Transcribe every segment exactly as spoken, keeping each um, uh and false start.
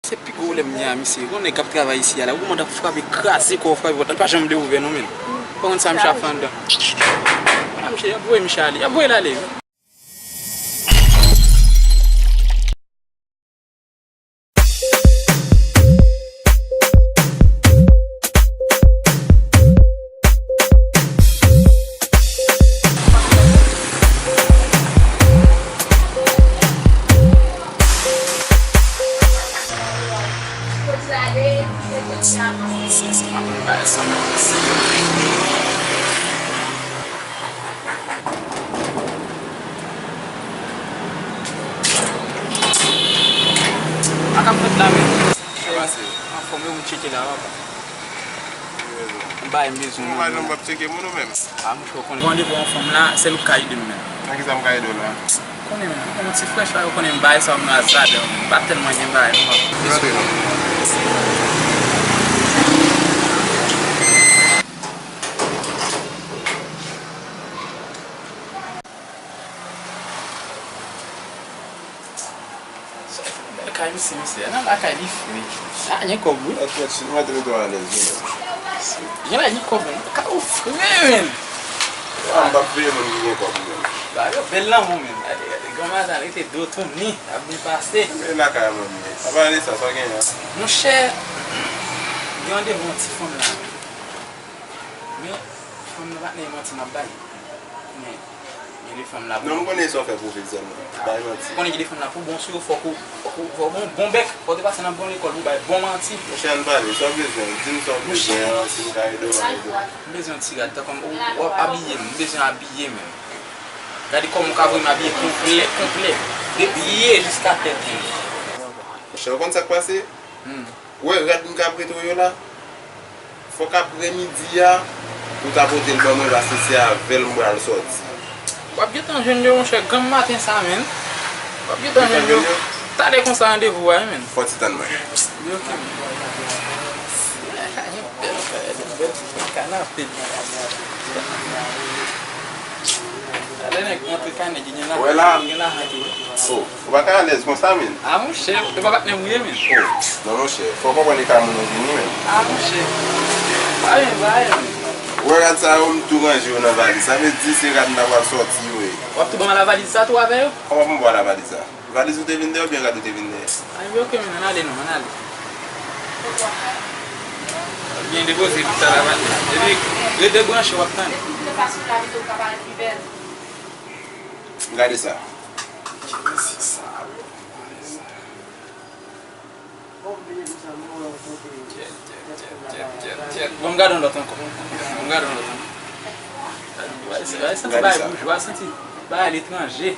Se pi gwo pwoblèm m gen a misye. Gon nèg k ap travay isi a la, ou konn ap frape, kraze kò w, frape pòt la, li pa janm dewouvè non, menn. Ou pa konn sa misye ap fè anndan. A, misye, y ap voye misye ale, y ap voye l ale wi. Sa k ap fèt la menm? Sa pase? Anfòm, yo, m tcheke la, papa. M bay, m bezwen. Ou pa janm ap tcheke moun ou menm? A, mouche, ou konnen. Randevou yon fanm la, sèl ou k ka ede m menm. Nan kisa m ka ede w la? Ou konnen menm, yon ti frèch la, ou konnen m bay sa, m nan azadè, m pa tèlman gen bagay, non, papa. Rantre non. Lakay misye, misye. Nan lakay li fre. A, gen kòb, wi. Èske ti mwen te mete w alèz, wi, menm? Gen la, gen kòb, menm. Lakay ou fre, menm. A, m p ap peye moun ki gen kòb, menm. Ba, yo, bèl lanmou, menm. Gade, gade, granmadan, rete do tounen, ap byen pase. Men lakay mwen, menm. Apa de sa, sa w genyen an? Monchè, gen randevou yon ti fanm la. Men, fanm nan pa t nan manti m ap bay. Men, gen de fanm la. Non, m konnen sa w fè pwofesyèlman. Bay manti. Ou konnen gen de fanm la, pou bon sou yo, fòk ou, fòk ou, fòk ou bon, bon bèk, fòk ou te pase nan bon lekòl pou bay bon manti. Monchè, ann pale, sa w bezwen, di m sa w bezwen an, si m ka ede w, m a ede w. M bezwen yon ti rad, tankou w, w ap abiye m, m bezwen abiye menm. Gade kòman w ka voye m abiye konplè, konplè, de pye jiska tèt menm. Monchè, ou konn sa k pase? Hmm. Ou wè rad m ka prete w yo la? Fòk aprè midi a, ou ta pote l ban mwen, paske se avè l m pral sòti. W ap gentan jwenn yo, monchè, granm maten sa, menn. W ap gentan jwenn yo. Talè konsa randevou a, wi, menn. Fò ti tann mwen. Wi, ok, menn. Bèl, bèl, bèl kanape. Talè nèg antre kay nèg, gen lajan, gen lajan tou. Oh. Ou pa ka alèz konsa, menn. A, monchè, e pa patnè m ou ye, menn. Oh, non, monchè, fò w konprann e ka moun ou vini, menn. A, monchè. Ba yo, ba yo, menn. Ou wè rad sa yo, m tou ranje yo nan valiz. Sa vle di se rad m ta pral sòti yo ye. W ap tou ban m la valiz sa tou avè yo? Kòman pou m ba w la valiz sa? Valiz ou te vin dèyè oubyen rad ou te vin dèyè? A, ebyen, ok, menn, ann ale non, ann ale. Byen depoze tout sa la, patnè. Epi, rete branche, w ap tande. Gade sa. Bon, m gade yon lòt ankò. Bon, m gade yon lòt ankò. Bagay sa, bagay santi bagay boujwa, santi bagay letranje.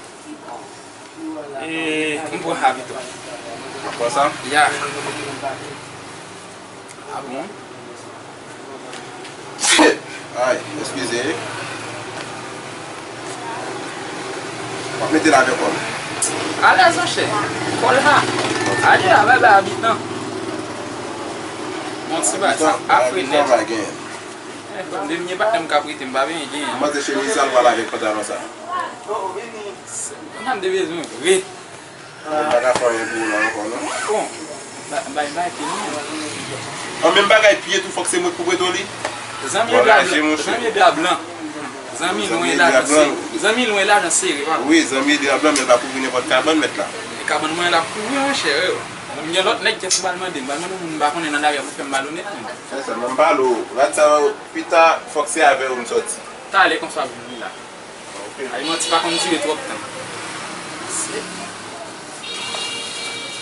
E, m pran sa pito. Ou pran sa? Ya. A bon? Ay, eskize. W ap mete l avè kò l. Alèz, monchè. Kò l la. Ale la, bay bay abitan. Bon, ti bagay sa ap fre nèt. Abitan pa genyen. Eh, bon, de mye patnè m ka prete, m pa benyen genyen. M panse chemiz sa l pral avèk pantalon sa. Sa m te bezwen vre. Mwen pa ka fè anyen pou ou la ankò, non. Bon, ba, bay, bay pye nou. An, menm bagay pye tou, fòk se mwen k pou prete w li? Zanmi Edra blan, zanmi Edra blan. Zanmi lwen, lajan sere, zanmi lwen, lajan sere, papa. Wi, zanmi Edra blan, men l pa kouvri nenpòt kabann, mèt la. E kabann mwen la kouvri, monchè, wi. M gen lòt nèg kès m pral mande, m pral mande yon moun m pa konnen nan lari a pou fè m malonèt, menn. Fè sèlman m pale w, rad sa yo, pita, fòk se avè yo m sòti. Talè konsa pou vini la. Ay, manti pa konn dire twòp tan. Se,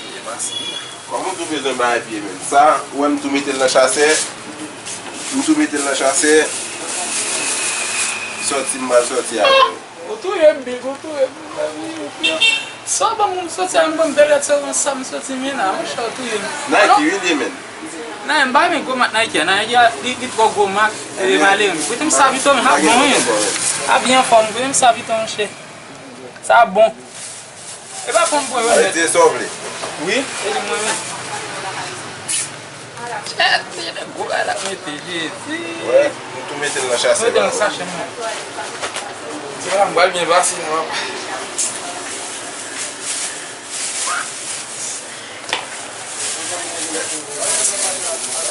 se pase la. Kòman w tou bezwen bay pye menm? Sa, ou wè m tou mete l nan chasè. M tou mete l nan chasè. Sòti m pral sòti avè w. Ou touye m, Big, ou touye m. Sa w ban m pou m sòti a, m ban m bèl rad sa, sa m sòti men la, monchè, ou touye m. Nike, wi, li ye, menn. Nan, m pa renmen gwo mak Nike a. Nike a, li, li twò gwo mak, e, malere. Prete m sa pito, men, ap bon, wi. Ap byen anfòm, prete m sa pito, monchè. Sa ap bon. E pa fò m pran yo nèt. Di sa w vle. Wi, e di mwen menm. Tchè, se de gwo bagay l ap mete, Jezi. Wè, m tou mete l nan chasè. Mete l nan sachè, mwen. Se la, m pral byen pase la, papa.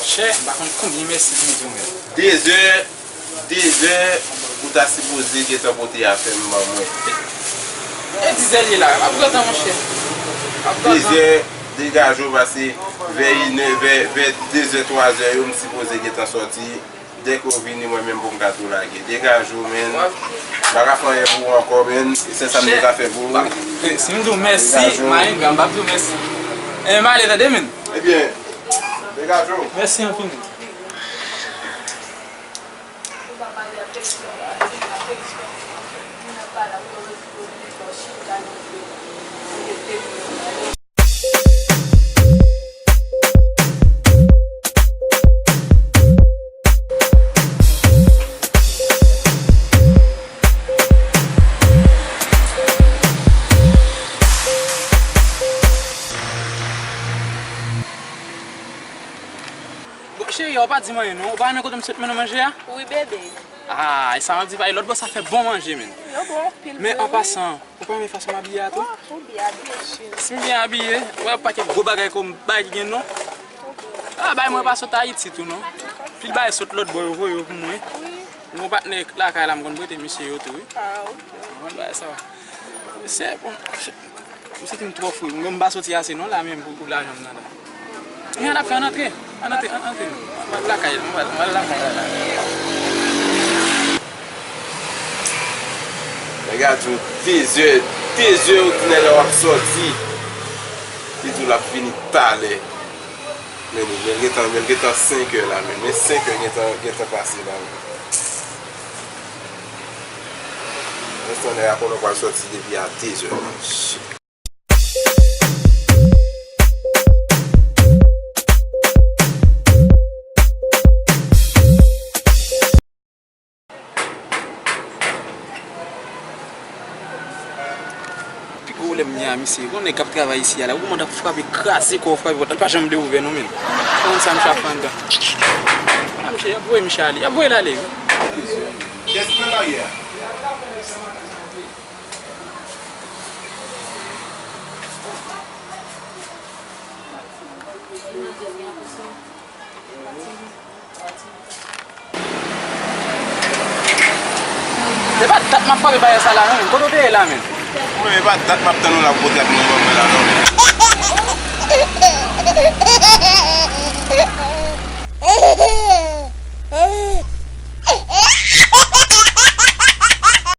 Chè, m pa konn konbyen mèsi pou m di w menm. Dezè, dezè, ou ta sipoze gentan pote afè m ban mwen. E dizè l ye la, ap gentan, monchè. Ap gentan. Dezè, degaje w pase vè inè, vè, vè dezè, twazè yo, m sipoze gentan sòti. Dèke w vini, mwen menm pou m ka tou lage. Degaje w, menn. M pa ka fè anyen pou ou ankò, menn. E se sa m te ka fè pou ou. Chè, si m di w mèsi, Mayenga, m p ap di w mèsi. E m ale, tande, menn. Ebyen, degaje w. Mèsi anpil, menn. Bon, cheri, ou pa di m anyen non. Ou pa renmen kote m sot mennen w manje a? Wi, bebe. Ah, e sa m ap di, paske lòt bò sa fè bon manje, menn. Yo bon anpil, vre, wi. Men an pasan, ou pa renmen fason m abiye a tou? Ah, ou byen abiye, cheri. Si m byen abiye, ou wè pakèt gwo bagay kòm bagay ki gen non. Ah, bay mwen pa sot Ayiti tou non. Pil bagay sot lòt bò yo voye yo pou mwen. Wi. Mwen patnè lakay la, m konn prete misye yo tou, wi. Ah, ok. Mwen bay sa. Se bon. Misye fin twò fou. Mwen menm m pa soti ase non la menm pou, pou lajan m nan la. Men ann ap fè, ann antre. Ann antre, ann antre. Mwen al lakay, mwen al, mwen al lakay la. Nèg la di w dezè, dezè ou di nèg la w ap sòti. Li di w l ap vini talè. Men li, men l gentan, men l gentan senkè la menm. Men senkè gentan, gentan pase la menm. Lenstan nèg la konnen w pral sòti depi a dezè. Shit. Pi gwo pwoblèm m gen a misye, gon nèg k ap travay isi a la, ou kòmanse ap frape, kraze kò w, frape pòt la, li pa janm vle ouvè non, menn. Ou konn sa misye ap fè anndan? A, misye, y ap voye misye ale, y ap voye l ale, wi. Kiyès ki nan laryè a? Se pa dat m ap frape baryè sa la non, menn. Kote w te ye la, menn? Mwen menm, e pa dat m ap tann ou la pou pote ak mwen ban mwen la non, menn.